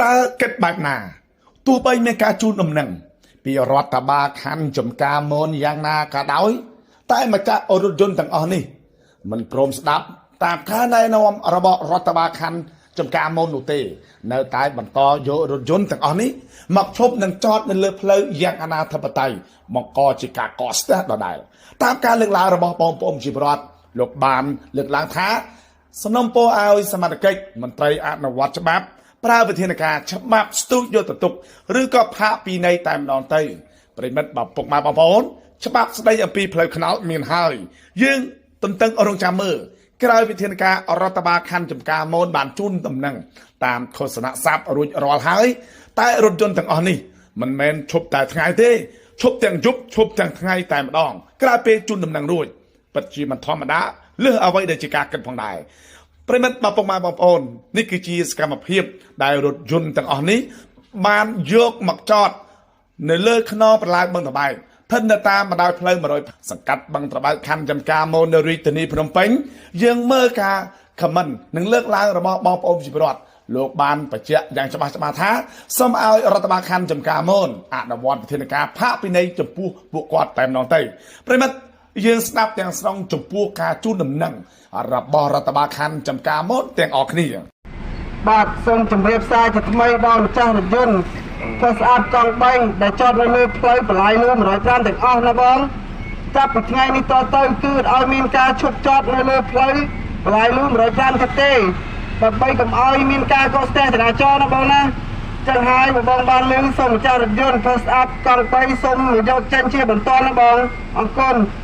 តើគិតបែបណាទោះបីមានការជូនដំណឹងពីរដ្ឋបាលខណ្ឌចំការមនយ៉ាងណាក៏ដោយតែម្ចាស់រថយន្តទាំងអស់នេះមិនព្រមស្ដាប់តាមការណែនាំរបស់រដ្ឋបាលខណ្ឌចំការមននោះទេ នៅតែបន្តយករថយន្តទាំងអស់នេះមកឈប់និងចតនៅលើផ្លូវយ៉ាងអនាធិបតេយ្យបង្កជាការកកស្ទះដដែលតាមការលើកឡើងរបស់បងប្អូនជីវរដ្ឋលោកបានលើកឡើងថា សំណូមពរឲ្យសមត្ថកិច្ចមន្ត្រីអនុវត្តច្បាប់ ប្រើវិធានការច្បាប់ស្ទូចយកទៅទុកឬក៏ផាកពិន័យតែម្ដងទៅប្រិមិត្តបើពុកម៉ែបងប្អូនច្បាប់ស្ដីអំពីផ្លូវថ្នល់មានហើយយើងទន្ទឹងរង់ចាំមើលក្រោយវិធានការរដ្ឋបាលខណ្ឌចំការមនបានជូនដំណឹងតាមឃោសនស័ព្ទរួចរាល់ហើយតែរថយន្តទាំងអស់នេះមិនមែនឈប់តែថ្ងៃទេឈប់ទាំងយប់ឈប់ទាំងថ្ងៃតែម្ដងក្រោយពេលជូនដំណឹងរួចពិតជាមិនធម្មតាលើសអ្វីដែលជាការគិតផងដែរ ប្រិមិត្តបងប្អូនបងប្អូននេះគឺជាសកម្មភាពដែលរថយន្តទាំងអស់នេះបានយកមកចតនៅលើខ្នងប្រឡាយបឹងត្របែកស្ថិតនៅតាមបណ្ដោយផ្លូវ100សង្កាត់បឹងត្របែកខណ្ឌចំការមននៅរាជធានីភ្នំពេញយើងមើលការខមមិននិងលើកឡើងរបស់បងប្អូនប្រជាពលរដ្ឋលោកបានបញ្ជាក់យ៉ាងច្បាស់ច្បាស់ថាសូមឲ្យរដ្ឋបាលខណ្ឌចំការមនអនុវត្តវិធានការផាកពិន័យចំពោះពួកគាត់តែម្ដងទៅប្រិមិត្តយើងស្ដាប់ទាំងស្រុងចំពោះការជូនដំណឹងរបស់រដ្ឋបាលខណ្ឌចំការមនទាំងអស់គ្នា បាទសូមជម្រាបសារជាថ្មីដល់ម្ចាស់រថយន្តផ្លូវស្អាតកង់3ដែលចតនៅលើផ្លូវបន្លាយលឿ105ទាំងអស់ណាបងចាប់ពីថ្ងៃនេះតទៅគឺឲ្យមានការឈប់ចតនៅលើផ្លូវបន្លាយលឿ105ទៀតទេដើម្បីកុំឲ្យមានការកកស្ទះចរាចរណ៍ណាបងណាចឹងហើយបងបងបានលឺសូមម្ចាស់រថយន្តផ្លូវស្អាតកង់3សូមយកចេញជាបន្ទាន់ណាបងអរគុណ។